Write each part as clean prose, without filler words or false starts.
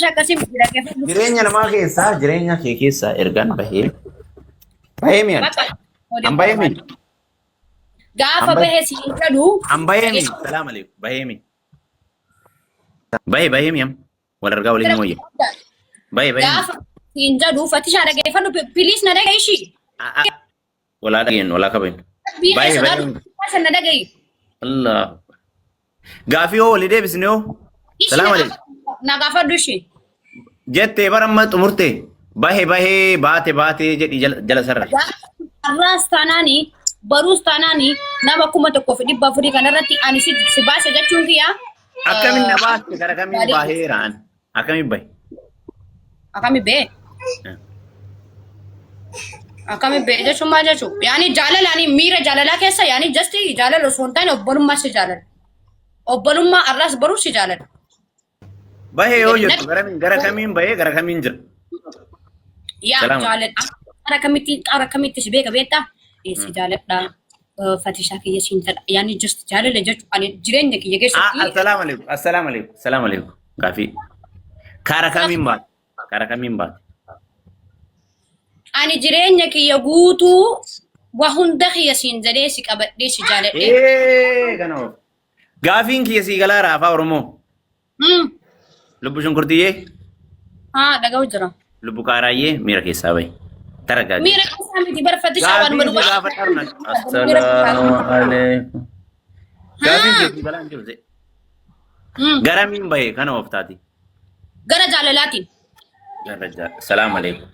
Fatisha akkasii miti dhaggeeffadhu. Jireenya namaa keessaa jireenya kee keessaa ergaan bahee bahee mi'an. Bakka An bahee mi? Gaafa An bahee bahee siin jedhu an bahee mi? Salaam alaikum. Bahee mi? Bahee bahee mi am? Wal argaa waliin mooyye. Bahee bahee mi? Gaafa siin jedhu Fatisha dhaggeeffadhu piliis na dhaga'i ishii. Walaa dhageenyu walaa kabajnu. Biyya Bahee keessa bahee mi? sodaadhu na dhaga'i. Allah. Gaafii hoo walii deebisne hoo? Ishii Salaam alaikum. na gaafadhu ishii. Jettee bara amma xumurte bahe bahee baate baate jedhi jala jala sarara. Har'aas taanaani baruus taanaani nama 1400 kanarratti ani si si baase jechuun kiyya. Akkamiin na baaste gara kamiin baheera an? Akkamiin bahe? Akkami bee? Akkami bee jechuun maal jechuu? Yaani jaalalaani miira jaalalaa keessa yaani just jaalala osoo hin taane obbolummaa si jaalala. Obbolummaa har'aas baruus si jaalala. Bahee yoo jettu gara kamiin bahee gara kamiin jira? Yaa Salaam. jaaladha. Qara kamitti si beeka beektaa? Si jaaladha. Fatishaa kiyya siin jedha. Yaani just jaalala jechuun ani jireenya kiyya keessatti. Assalaamu alaikum. Assalaamu alaikum. Assalaamu alaikum. Gaafii. Kara kamiin baate? Kara kamiin baate? Ani jireenya kiyya guutuu waa hunda kiyya siin jedhee si qabadhee si jaaladhee. Ee kana of. Gaafiin kiyya sii galaa raafaa Oromoo. Lubbu shunkurtiyyee, Haa dhaga'u jira. lubbu kaaraayyee miira keessaa bahi. Taragaagi. Miira keessaa miti barfatishaa waan Gaafiin si malu. gaafadha. Assalaamu alaikum. Gaafiin kiyya sii galaa hin jiru. Garamiin bahe kana of taati. Gara jaalalaatiin. Gara jaalala. Salaam alaikum.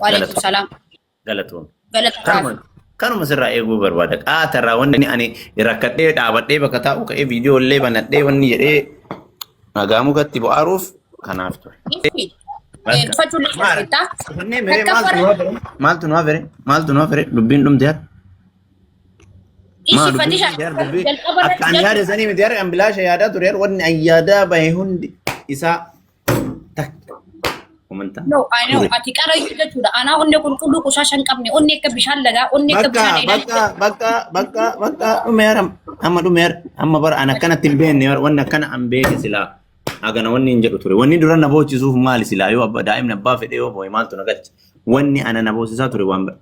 Waalaikum salaam. Galatoom. Galata Kanuma kanuma sirraa eeguu barbaada. Qaatarraa wanni ani rakkadhee dhaabadhee bakka taa'u ka'ee viidiyoo illee banadhee wanni jedhee nagaa mukatti bu'aaruuf kanaaf ture. Tufachuu illee dandeettaa. Dhufannee mere maaltu nu hafere? Maaltu nu hafere? Maaltu nu hafere? Dubbiin dhumte har. Maa Ishi dubbiin fatisha dhumte har dubbii. jalqaba Akka ani irratti yaada sanii miti har an bilaasha yaadaa ture har wanni an yaadaa bahe hundi isaa takka. Uummantaa. No, I know. Ture. Ati qarayyuu jechuudha. Anaa onnee qulqulluu qusaasha hin qabne, onnee akka bishaan lagaa, onnee akka Bakka bishaan eelaa. bakka bakka bakka bakka dhumeera amma dhumeera amma bara an akkanatti hin beekne bara wanni akkana an beeke silaa hagana wanni hin jedhu ture wanni dura na boochisuuf maali silaa yoo abba daa'imni abbaa fedhe yoo boo'e maaltu na galcha wanni ana na boosisaa ture waan bira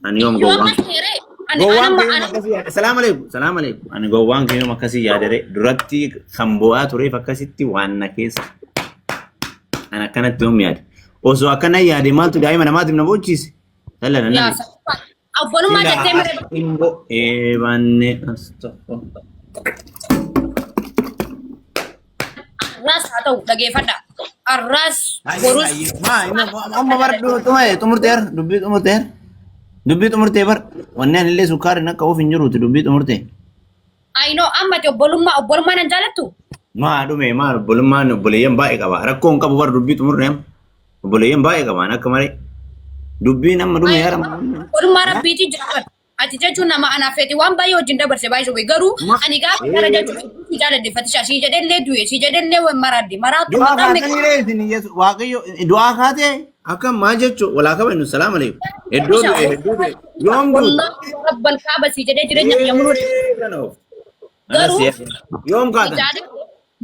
ani yoom Yoo gowwaan amma seeree, ani gowwaan anamma kee yoom ana akkasii yaada salaam alaikum salaam alaikum ani gowwaan kee yoom akkasii yaadare duratti kan boo'aa tureef akkasitti waan na keessa An akkanatti yoom yaade? Osoo akkana yaade maaltu daa'ima namaatiif na boochise? Dhala na yaa nami. sababa obbolummaa jettee mire Imbo eebanne astaghfirullah. arraas haa ta'u dhageeffadha. Arraas borus Maa amma bar xumurteer dubbii xumurteer dubbii xumurtee bar wanni ani illee sukkaariin akka ofi hin jiruuti dubbii xumurtee. I know amma ati obbolummaa obbolummaa nan jaalattu? Maa dhume maa obbolummaan obboleeyyan baay'ee qaba. Rakkoo hin qabu bar dubbii xumurre amma. Obboleeyyan baay'ee qaba an akka malee. Dubbiin amma dhume yaara. Obbolummaa rabbiiti jira bar. Ati jechuun nama anaaf feeti waan baay'ee wajjin dabarse baay'ee sobe garuu ani gaafa gara jechuun si jaaladhe fatisha si jedhellee du'e si jedhellee maraadde maraattu Du'aa maqaan kaatanii ree isin Yesu Waaqayyo du'aa kaatee akka maal jechuu walaa kabajnu salaam aleekum. Iddoo du'e hedduu du'e yoom duute? Wallaahi rabbal kaaba si jedhee jireenya kiyya muruu Garuu Yoom kaatan?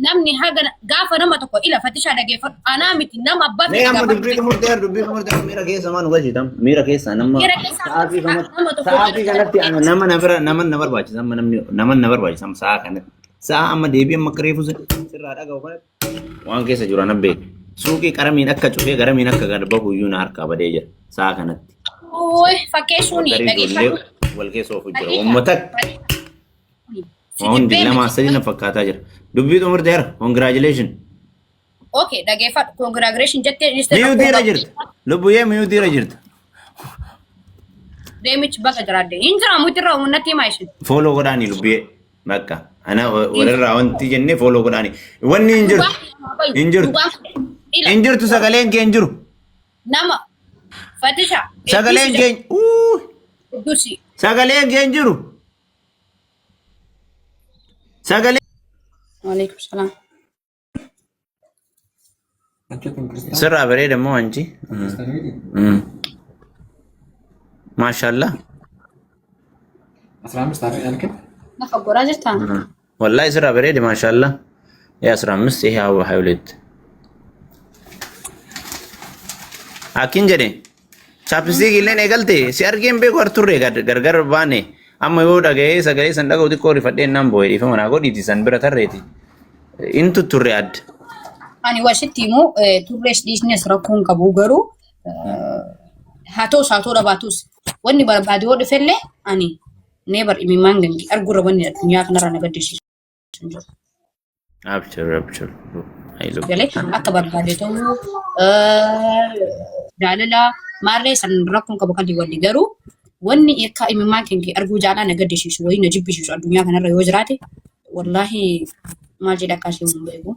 Namni haga gaafa nama tokko ila fatishaa dhageeffadhu anaa miti nama abbaa Mee fedhe amma gaafadhu. dubbii xumurteer dubbii xumurteer miira keessa maa nu galchitam miira keessa nama Miira keessa sa'aatii kanatti nama tokko sa'aatii kanatti ana nama na bira nama na barbaachisa amma namni nama na barbaachisa amma sa'a kanatti sa'a amma deebii amma akka reefu sirraa dhaga'u kanatti waan keessa jiru anan beeku suuqii qaramiin akka cufee garamiin akka gad bahu iyyuu na harkaa badee jira sa'a kanatti. Ooy fakkeessuuni Garii dhageeffadhu. ijoollee wal keessa oofu jira uummata Si Waa hundi jibbee lama miti. sadii na fakkaataa jira. Dubbii xumurteera. Congratulation. Okay, dhageeffadhu. Congratulation jettee dhiiste Miyuutii irra jirta. Lubbuyyee miyuutii irra jirta. Deemichi baga jiraadde. Hin jira muti irra natti himaa isheen. Fooloo godhaanii lubbuyyee. Bakka. Ana walirraa wanti jennee fooloo godhaanii. Wanni hin jirtu. Hin jirtu. Hin jirtu sagaleen kee hin jiru. Nama Fatisha. Sagaleen kee uu Hedduusi. sagaleen kee hin jiru. Sagalee. Waalaikum salaam. Sirraa bareeda moo anchi? Maashaallah. Lafa goraa jirtaa? Wallahi sirraa bareeda maashaallah. Yaa 15 ይሄ 22. Akkin jedhe chapstick illeen eegalte si argeen beeku arturre gargar baane amma yoo dhaga'ee sagalee san dhaga'u xiqqoo rifadhee naan boo'e dhiifama naa godhiiti san bira tarreeti. In tutturre adda. Ani wasitti immoo turrees dhiisnes rakkoo hin qabu garuu haa ta'us haa ta'uu dhabaatus wanni barbaade yoo dhufellee ani neebar imimmaan gangi argurra wanni addunyaa kanarra na gaddisiisu hin jiru. Abshir abshir. Ayiluu. Galee akka barbaade ta'uu jaalala maarree san rakkoon qabu kan walli garuu wanni akka imimmaan keenya arguu jaalaa na gaddisiisu wayii na jibbisiisu addunyaa kanarra yoo jiraate wallaahi maal jedha akkasii hin beeku.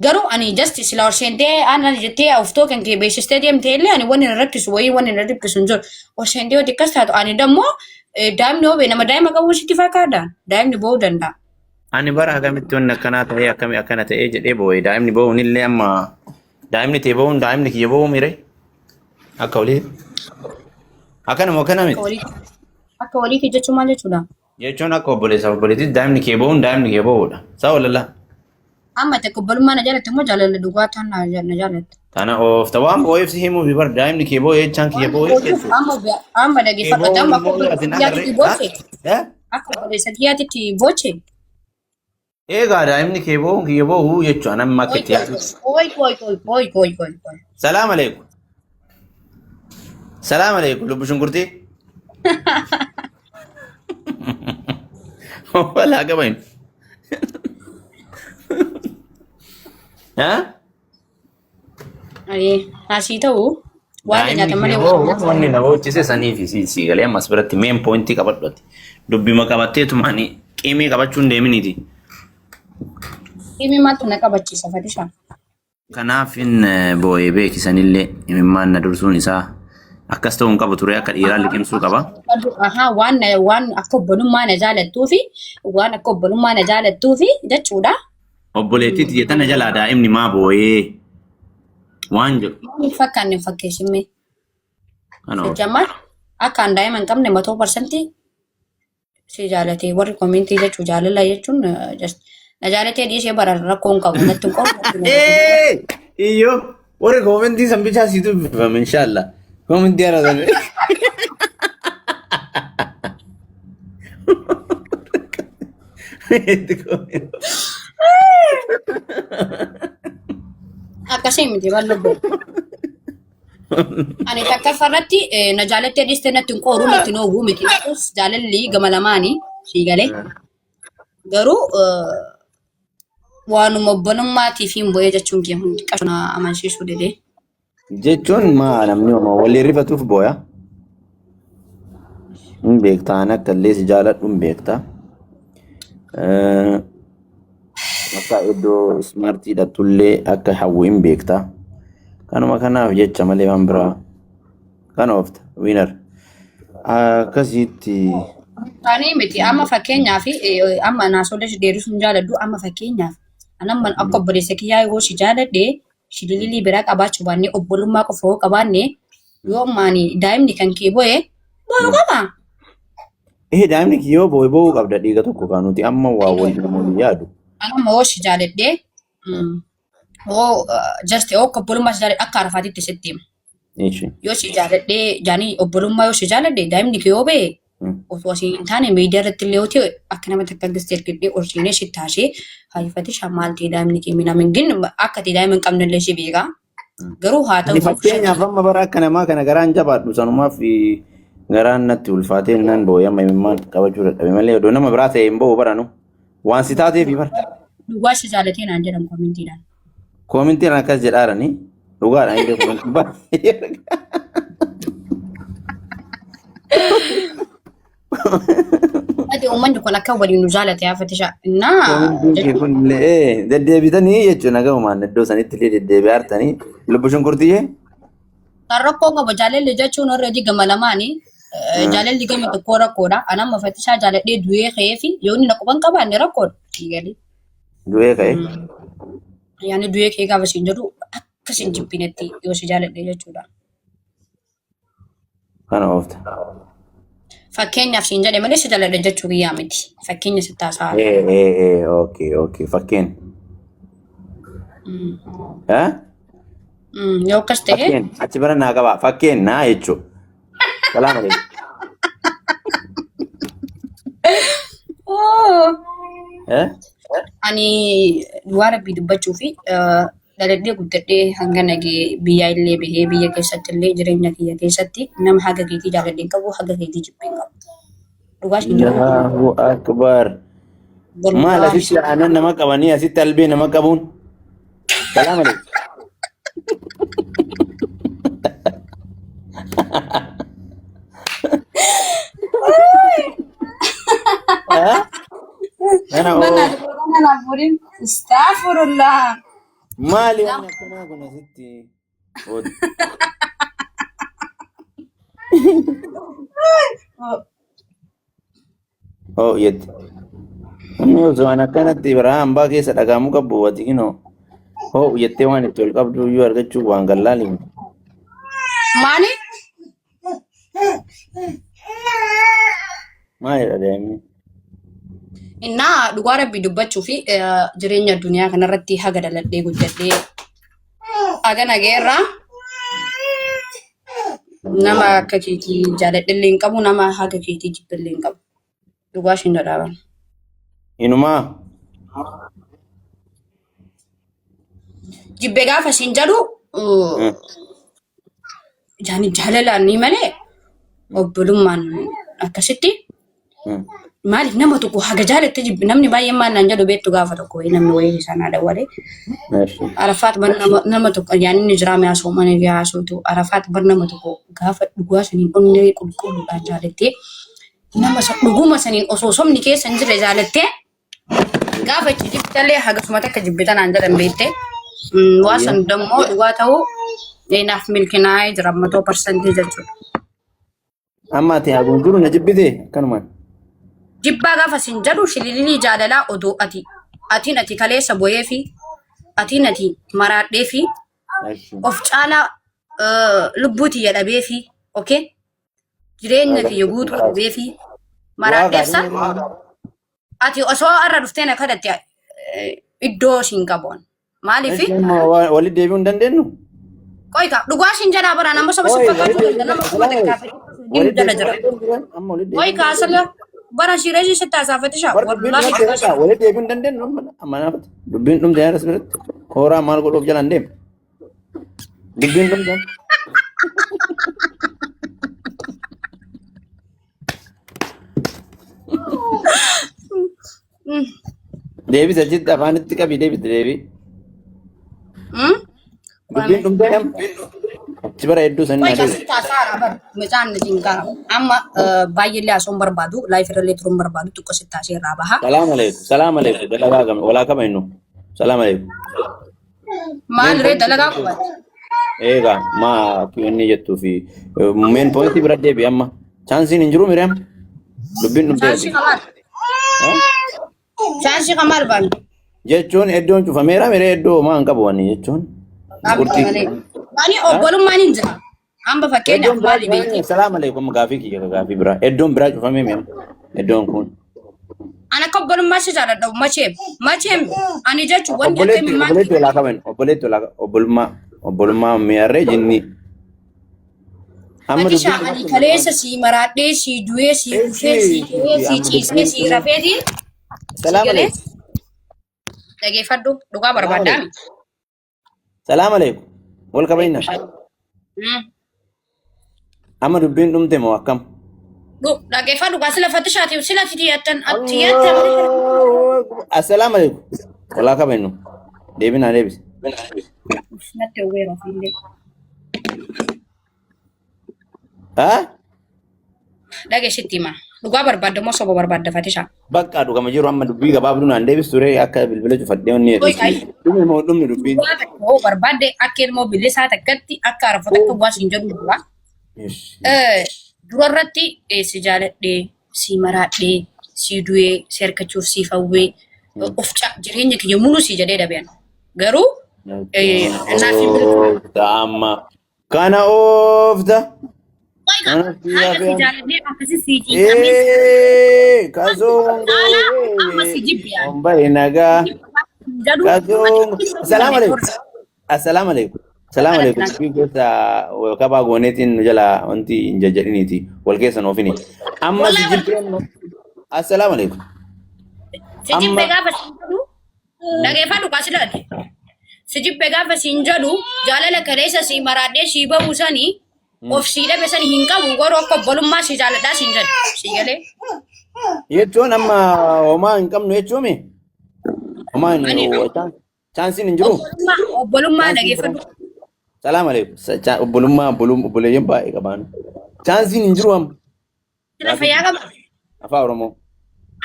Garuu ani just sila ol seentee aannan jettee uftoo kan kee beeksistee deemtee illee ani wanni na rakkisu wayii wanni na dhiphisu hin jiru. Ol seentee yoo xiqqas taatu ani dammoo daa'imni hoo nama daa'ima qabu sitti fakkaata. Daa'imni boo'uu danda'a. Ani bara akkamitti wanni akkanaa ta'ee akkami akkana ta'ee jedhee boo'e daa'imni boo'uun illee amma daa'imni ta'e boo'uun daa'imni kiyya boo'uu mire akka olii akkanuma akkana Akka miti walii akka waliitti jechuun maal jechuudha? jechuun akka obboleessa obboleettiitti daa'imni kee boo'uun daa'imni kee boo'uudha saa walala Amma itti obbolummaa na jaalatte immoo jaalala dhugaa ta'an na jaalatte. tana oofta waan boo'eef si himuuf bar daa'imni kee boo'ee jechaan kiyya boo'ee jechuudha Amma amma kee dhaggeeffadhu boo'uun amma akka immoo obboleessa ati na kiyyaatitti agarree booche akka obboleessa kiyyaatitti booche. Eegaa daa'imni kee boo'uun kiyya boo'uu jechuudha namni akka Oi itti oi yaadu. oi oi oi oi oi oi oi. Salaam aleekum. Salaam aleekum lubbu shunkurtii. Walaa qabayin. Haa? Ayee asii ta'u waan Daa'imni nyaatan malee kee waan boo'u nyaatan. wanni na boochise sanii fi si galee ammas biratti meen poointii qabadhu ati. Dubbima qabatteetuma ani qiimii qabachuu hin deeminiiti. Dhimmi maaltu na qabachiisa Fadisha? Kanaaf hin boo'ee beekisanillee imimmaan na dursuun isaa akkas ta'uu hin qabu ture akka dhiiraa liqimsuu qaba. Ahaa waan waan akka obbolummaa na jaalattuu fi waan akka obbolummaa na jaalattuu fi jechuudha. Obboleettii tiyya tana jalaa daa'imni maa boo'ee waan jedhu. Waan hin fakkaanne hin fakkeessinme. Kana oolu. Jammaan akka an daa'ima hin qabne matoo parsantii si jaalatee warri komentii jechuu jaalala jechuun just na jaalatee dhiisee bara rakkoo hin qabu natti hin qabu. Natti hin qabu. Ee, Iyyoo warri koomentii san bichaa siitu dubbifama inshallah. Koomentii hara san. Akkasii miti bal'oo. Ani takkaffaa irratti na jaalattee dhiistee natti hin qooru natti hin oowwu miti. Ta'us jaalalli gama lamaanii sii galee. Garuu waanuma obbolummaatiif hin bu'ee jechuun kee hundi qabna amansiisuu didee. Jechuun maa namni homaa walii rifatuuf booya. Hin beektaa ani akka illee si jaaladhu hin beektaa. Akka iddoo ismaartii hidhattullee akka hawwu hin beektaa. Kanuma kanaaf jecha malee waan biraa kan oofta wiinar. Akkasitti Ani miti amma fakkeenyaaf amma naasolee si deebisuu hin jaaladhu amma fakkeenyaaf ani amma akka obboleessa kiyyaa yoo si jaaladhe shilililii biraa qabaachuu baannee obbolummaa qofa yoo qabaanne yoo amma ani daa'imni kan kee bo'e bo'uu qaba. Eh daa'imni kiyyoo boo'e boo'uu qabda dhiiga tokko kan nuti amma waa wal namoonni yaadu. Ani amma yoo si jaaladhe hoo just yoo akka obbolummaa si jaaladhe akka arafaatitti sitti hima. Ishi. Yoo si jaaladhe jaanii obbolummaa yoo si jaaladhe daa'imni kee yoo ba'e osoo asii hin taane miidiyaa irratti illee yoo ta'e akka nama takka gistee ergidhee ol seenee si taasee haifate maal ta'e daa'imni kee minaamin gin akka ta'e daa'ima hin qabne illee si beeka. Garuu haa Ani ta'u fakkeenyaaf amma bara akka namaa kana garaan jabaadhu sanumaaf garaan natti ulfaatee nan boo'e amma imimmaan qabachuu dadhabe malee odoo nama biraa ta'e hin boo'u baranu. Waan si taateef bara. Dhugaa si jaalatee naan jedhan koomentiidhaan. Koomentiin akkas jedhaarani dhugaadha inni koomentii baay'ee. Ati uummanni kun akka waliin nu jaalate haa fatisha. Innaa Koomentiin kee kun illee deddeebitanii jechuun nagahumaan iddoo sanitti illee deddeebi'aa jirtanii lubbu shunkurtiyyee. Kan rakkoo qaba jaalalli jechuun already gama lamaani. Jaalalli gama tokkoo rakkoodha. Ani amma fatishaa jaaladhee du'ee ka'ee fi yoo inni na quban qabaanne rakkoodha. Eegalee. Du'ee ka'e. Yaani du'ee ka'ee gaafa siin jedhu akka siin jibbinetti yoo si jaaladhe jechuudha. Kana oofta. Fakkeenyaaf siin jedhe malee si jaaladhe jechuu kiyyaa miti. Fakkeenya sitti haasa'aa. Ee ee ee okay okay fakkeen. Eh? Yoo akkas ta'e Fakkeen achi bira naa qaba. Fakkeen naa jechuudha. Salaam alaikum. Oh. Eh? Ani duwwaa rabbii dubbachuu fi dhaladhee guddadhee hanga nagee biyyaa illee bahee biyya keessatti illee jireenya kiyya keessatti nama haga keetii jaaladhee hin qabu haga keetii jibbee hin qabu. Dhugaa siin jedhu. Allahu akbar. Maal Wallaahi. asitti aannan nama qabanii asitti albee nama qabuun? Salaam alaikum. Eh? Kana Mana oo mana furin. Astaghfirullah. maali waan akkanaa kun asitti? Oo jetti. Namni osoo waan akkanatti biraa hambaa keessa dhagaamuu qabu ati kinoo hoo jettee waan itti ol qabdu iyyuu argachuu waan gallaali. Maali? Maalidha daa'imni? Innaa dhugaa rabbii dubbachuu fi jireenya addunyaa kanarratti haga daladhee guddadhee haga nageerraa nama akka keetii jaaladhillee hin qabu nama haga keetii jibbillee hin qabu. Dhugaa ishiin dhadhaaban. Inumaa Jibbe gaafa ishiin jedhu jaani jaalalaan ni malee obbolummaan akkasitti maaliif nama tokko haga jaalatte jibbe namni baay'een maal naan jedhu beektu gaafa tokko wayii namni wayii isaan haadha walee Arafaat bar nama tokko yaani inni jiraa mi'a soomanii haasootu Arafaat bar nama tokko gaafa dhugaa saniin onnee qulqulluudhaan jaalattee nama dhuguma saniin osoo somni keessa hin jirre jaalattee gaafa itti jibbitallee hagasuma takka jibbitan naan jedhan beekte. Waan san dammoo dhugaa ta'uu naaf milkinaa'ee jira ammatoo parsantii jechuudha. Amma ati haguma jiru na jibbite akkanumaan. Jibbaa gaafa sin jedhu shilililii jaalalaa odoo ati atiin ati kaleessa bo'ee fi atiin ati maraadhee fi of caalaa lubbuu tiyya dhabee fi okay jireenya kiyya guutuu dhabee fi maraadheef san ati osoo har'a dhuftee na kadhatte iddoo siin qaboon. Maaliif? Walitti deebi'uu hin dandeenyu? Qoy ka dhugaa siin jedhaa bara nama soba si fakkaatu nama kuma takkaa fi Walitti jala jira. amma walitti Qoy ka asala bara shiree si sitti asaafatisha wallahi walitti deebi'uu hin dandeenyu amma amma naafata. Dubbiin dhumte yaada biratti kooraa maal godhuuf jalaan deema. Dubbiin dhumte. Deebisa achitti afaanitti qabi deebite deebi. Dubbiin dhumte amma. Achi bara hedduu sanii Qoy naa ka deebi. sitti asaara bara mucaan na cinqaara. Amma baay'eellee haasoo hin barbaadu laayif irrallee turuu hin barbaadu xiqqoo sitti haasee irraa baha. Salaam alaikum. Salaam alaikum. Dalagaa kami walaa kama innu. Salaam alaikum. Maal ree dalagaa qubate? Eegaa maa inni jettuu fi meen poointii bira deebi amma. Chaansiin hin jiru miriam. Dubbiin dhumteerti. Chaansii kamaal? Chaansii kamaal baanu? Jechuun iddoon cufameera miree iddoo homaa hin qabu ani jechuun. Qabdu malee. Ani obbolummaan hin jira. Amma fakkeenyaaf Iddoon biraa maali beekti? cufamee salaam alaikum gaafii kiyya gaafii biraa. Iddoon biraa cufamee mi'a. Iddoon kun. Ani akka obbolummaa si jaaladha macheem. Macheem ani jechuun wanni akka Obboleetti imimmaan obboleetti walaa qaban obboleetti walaa obbolummaa obbolummaa mi'arree jinni. Amma Fatisha dubbiin ani kaleessa sii maraadhee sii du'ee sii kufee sii ka'ee sii ciisee sii rafeetiin sii Salaam galee alaikum. dhageeffadhu dhugaa barbaaddaa miti. Salaam alaikum. Wal kabajna. Amma dubbiin dhumte moo akkam? Dhageeffadhu kaa sila fatishaatiif sila tiyattan tiyattan. Assalaamu alaikum. Walaa kabajnu. Deebinaa deebisi. Natti hawweera ofiillee. Haa? Dhage sitti hima. Dhugaa barbaadda moo soba barbaadda fatishaa? Bakka dhugama jiru amma dubbii gabaabduu naan deebistu ture akka bilbila cufadhee onni Qoy jedhu. Dhumni moo dhumni dubbiin? Dhugaa takka hoo barbaadde akka ilmoo bilisaa takkatti akka arafa takka waa siin jedhu dura. Dura irratti si jaaladhee, si maraadhee, si du'ee, si harkachuuf si hawwee, of jireenya kiyya mulu si jedhee dhabean. Garuu naaf hin bilbilu. Oofta amma. Kana oofta. Qoy Kana haga si fiyaa. jaaladhee akkasi si ciiqamee Ee kasoo caalaa amma si jibbi yaani. Ombaye nagaa. Jedhu Kasoo. Assalaamu alaikum. Assalaamu alaikum. Salaam Akkanatti alaikum. naan. Dubbii keessa kabaa gooneetiin nu jala wanti hin jajjadhiniiti. Wal keessa nu oofini. Amma si Wallahi wal jibbeen Assalaamu alaikum. si jibbe Amma gaafa siin jedhu dhageeffadhu qasilaati. Si jibbe gaafa siin jedhu jaalala kaleessa si maraadhee si bahu sanii of sii dhabe sani hin qabu garuu akka obbolummaa si jaaladhaa siin jedhe si galee. Jechuun amma homaa hin qabnu jechuumi. Homaa hin Ani chaansiin hin jiru. obbolummaa obbolummaa Chaansiin dhageeffadhu. Salaam alaikum. Obbolummaa obboleeyyan baay'ee qabaan. Chaansiin hin jiru amma. Sila fayyaa qaba. Afaan Oromoo.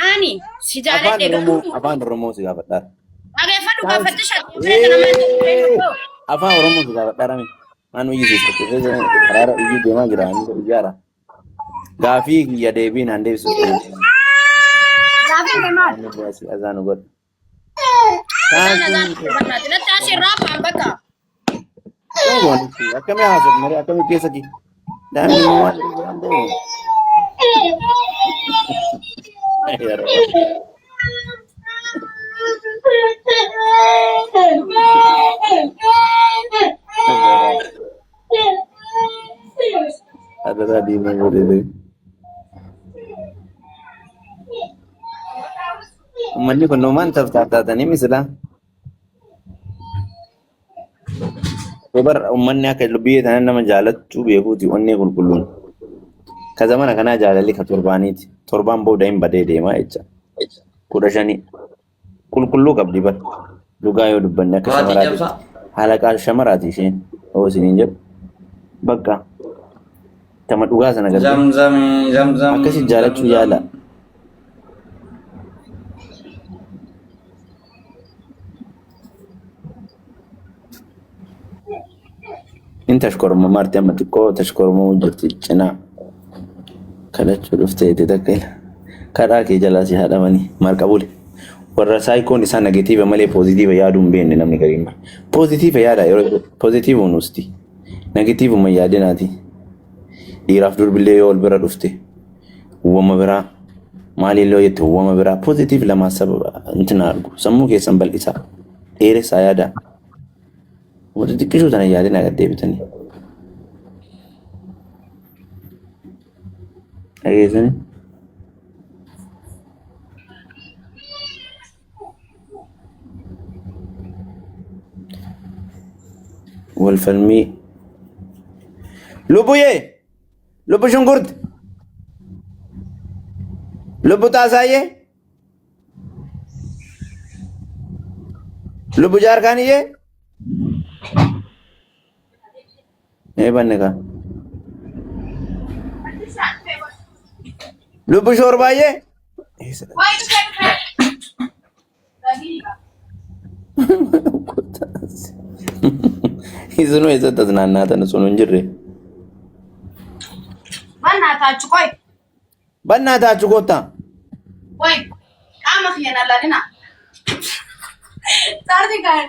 Ani si Afaan jaaladhe Oromoo garuu afaan Oromoo si gaafadhaa. dhageeffadhu gaafadhu shakii. Afaan Oromoo si gaafadhaa rame. Maan iyyisiifte karaara iyyuu deemaa jira inni iyyaara. Gaafii kiyya deebii naan deebisu. Gaafii kee maal? Inni baasii azaan godhu. Azaan azaan natti asirraa afaan bakka. Akkamii haasofne malee akkamii keessa ki? Daa'imni immoo waan waan deemu. Adaraa diimaa godhee. Uummanni kun numaan taftaataatanii misila. Dubar uummanni akka biyya tana nama jaalachuu beekuuti onnee qulqulluun. Ka zamana kanaa jaalalli ka torbaaniiti. Torbaan booda hin badee deemaa jecha. 15 qulqulluu qabdi bar. Dhugaa yoo dubbanne akka Maatii shamaraati. cabsaa. Haala shamaraati isheen. Yoo isiniin jedhu. Bakka tama dhugaa sana garte. Zamzam zamzam. Akkasi jaalachuu yaala. In tashkormama arti amma xiqqoo tashkormamuu jirti cinaa. Kadhachuu dhuftee itti takka ila. Kadhaa kee jalaa si haadhamanii marqa bule. Warra saayikoon isaa negatiiva malee poozitiiva yaaduu hin beekne namni gariin bara. Poozitiiva yaada yeroo poozitiiva nuusti. Negatiivuma yaadinaati. Dhiiraaf durbillee yoo wal bira dhufte uwwama biraa maaliillee yoo jette uwwama biraa poozitiiv lamaa sababa intina argu sammuu keessan bal'isaa dheeressaa yaadaa. Wanta xiqqishuu tana yaadina gad deebitanii. Dhageessanii? Wal falmii. Lubbuyee! Lubbu shunkurti! Lubbu xaasaayyee! Lubbu jaarkaaniyyee! Mee banne kaa. Lubbu shoorbaayyee! Isinuu eessatti as naannaatan osoo hin jirre. Bannaa qoy. Bannaa taachuu koottaa. Qoy. Qaama kiyya na laalina. Saarti kan.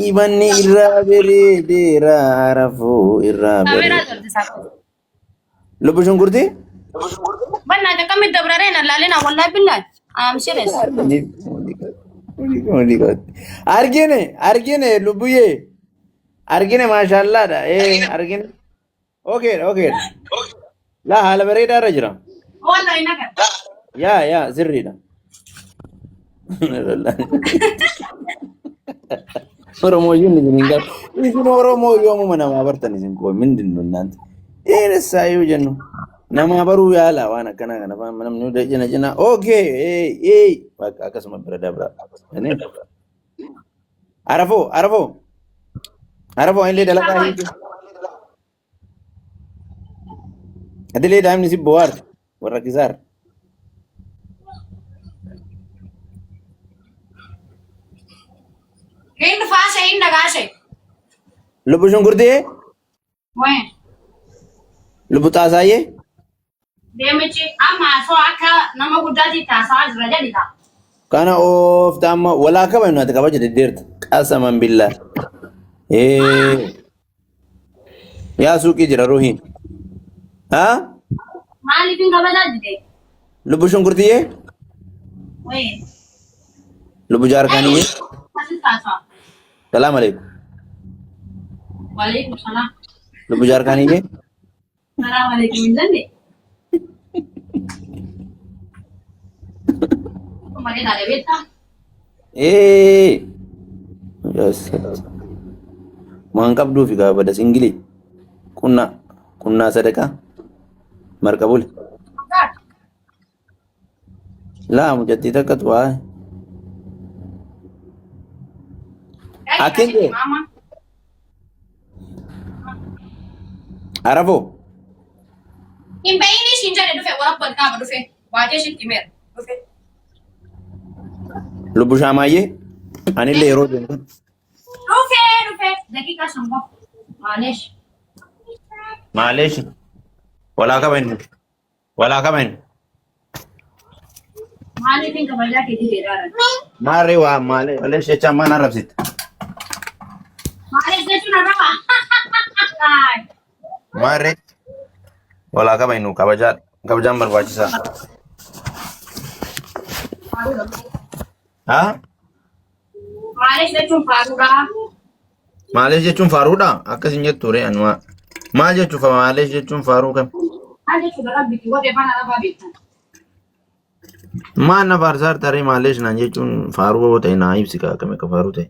Ibanni irraa bareedeera arafuu irraa Kaameeraa bareeda. jirti isaa. Lubbu shunkurtii? Bannaa akkamitti dabraree na laalina wallahi billahi. I am serious. Argine argine lubbuyyee argine maashaallaadha ee argine. Okay okay. Laa haala bareedaa irra jira. Wallahi naga. Yaa yaa sirriidha. Oromoo iyyuu isin hin galu. Isin Oromoo yoomuma namaa bartan isin koo mindin nunnaan. Dheeressaa yoo jennu namaa baruu yaala waan akkanaa kana afaan namni hunda cina cina okay ee ee bakka akkasuma bira dabra. Arafoo arafoo arafoo illee dalagaa hiike. Adilee daa'imni si bohaarti warra kisaar. Hin dhufaase hin dhagaase. Lubbu shunkurtii Wayi. lubbu xaasaayyee Deemichi amma osoo akka nama guddaatti taasaa jira jedhita. kana oofta amma walaa kabajnu ati kabaja deddeerta qasaman billaa. Ee yaa suuqii jira ruuhiin. Haa Maaliif hin kabajaa jide? lubbu shunkurtiyyee Wayi. lubbu jaarkaaniyyee Asitti taasaa. salaam alaikum. Waalaikum salaam. Lubbu jaarkaaniyyee. Salaam alaikum hin jenne. Malee taate beektaa? Ee. Waan qabduufi gaafa bada singilii. Qunnaa. Qunnaa sadaqaa. Marqa bule. Laa mucattii takkatu waa. Akkin kee Arafoo. Hin ba'iin ishiin jedhe dhufe warra qaama dhufe waajee ishiitti himeera dhufe. Lubbu shaamaayyee. Anillee yeroo deemu kan. Dhufe dhufe daqiiqaa 5 qofa. Maaleesh. Maaleesh. Walaa qaba inni. Walaa qaba inni. Maaliif hin kabajaa keetii jedhaa? Maarree waa maalee maaleesh jechaan maal arrabsitta? Maaliif jechuun arraba? Maarree walaa qaba inni kabajaa kabajaan barbaachisaa. Haa? Maaliif jechuun faaruudha? Maaleesh jechuun faaruudha? Akkas hin jettu ree anumaa. Maal jechuuf maaleesh jechuun faaruu kam? Maal jechuudha rabbi warri afaan arabaa beektan? Maal na faarsaa jirta ree maaleesh naan jechuun faaruu yoo ta'e naa ibsi kaa akkam akka faaruu ta'e.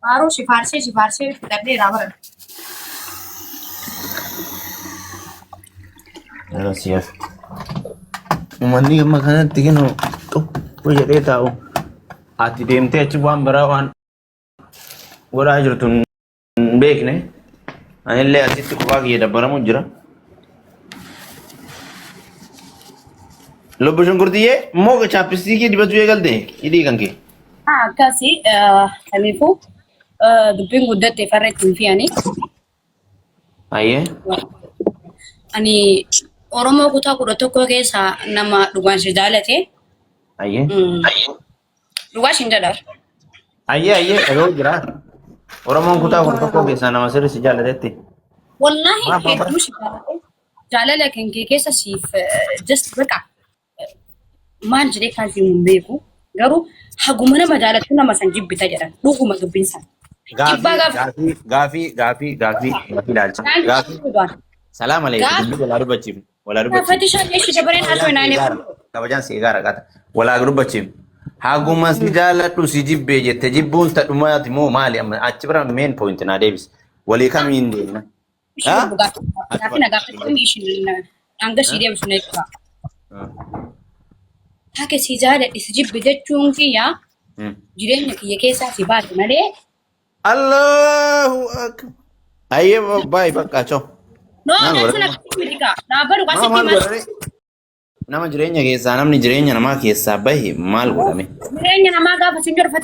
Faaruu si faarsee si faarsee fudhadheeraa bara. Yeroo siyaasa. Uummanni amma kanatti kennu tokko jedhee taa'u. Ati deemtee achi waan biraa waan godhaa jirtu hin beekne. Anillee asitti kophaa kiyya dabbaramu jira. Lubbu shunkurtiyyee moo chaappistiikii dibachuu eegalte hidhii kan kee. Akkasi kamiifuu dubbiin guddatte farra ittiin fe'anii. Ayyee. Ani Oromoo kutaa 11 keessaa nama dhugaan si jaalate. Ayyee. Dhugaa siin jedha. Ayyee ayyee dhaga'uu jira. Oromoon kutaa 11 keessaa nama sirri si jaallatetti. Wallaahi Maaf maaf hedduu si jaalate. Jaalala kan kee keessa siif just baqa maal jedhee kan siif hin beeku. Garuu haguma nama jaalattu nama san jibbita jedhan dhuguma dubbiin san. Jibbaa Gaafii gaafa gaafii gaafii gaafii gaafii gaafii ilaalcha. Gaafii salaam aleekum Gaafa dubbii walaa dubbachiifnu walaa dubbachiifnu. Fatishaa jechi dabareen haasoo Kabajaan si hin egaara kabajaan si egaara qaata walaa dubbachiifnu. Haguma si jaaladhu si jibbee jette jibbuun tadhumaati moo maali amma achi bira main point naa deebisi. Walii kamiin deemna? Ishii Ha? lubbu gaaffii gaaffii na gaafattee ishiin hanga sii deebisu na ibsa. Haga si jaaladhe si jibbe jechuun kiyya jireenya kiyya keessaa si baate malee Allahu akbar. Ayyee baay'ee bakka choo. No, Maal jechuun godhame? akkasii miti kaa. Dhaabbatu Maal asitti maal maal godhame? Nama jireenya keessaa namni jireenya namaa keessaa bahe maal godhame? Jireenya namaa gaafa sin jedhu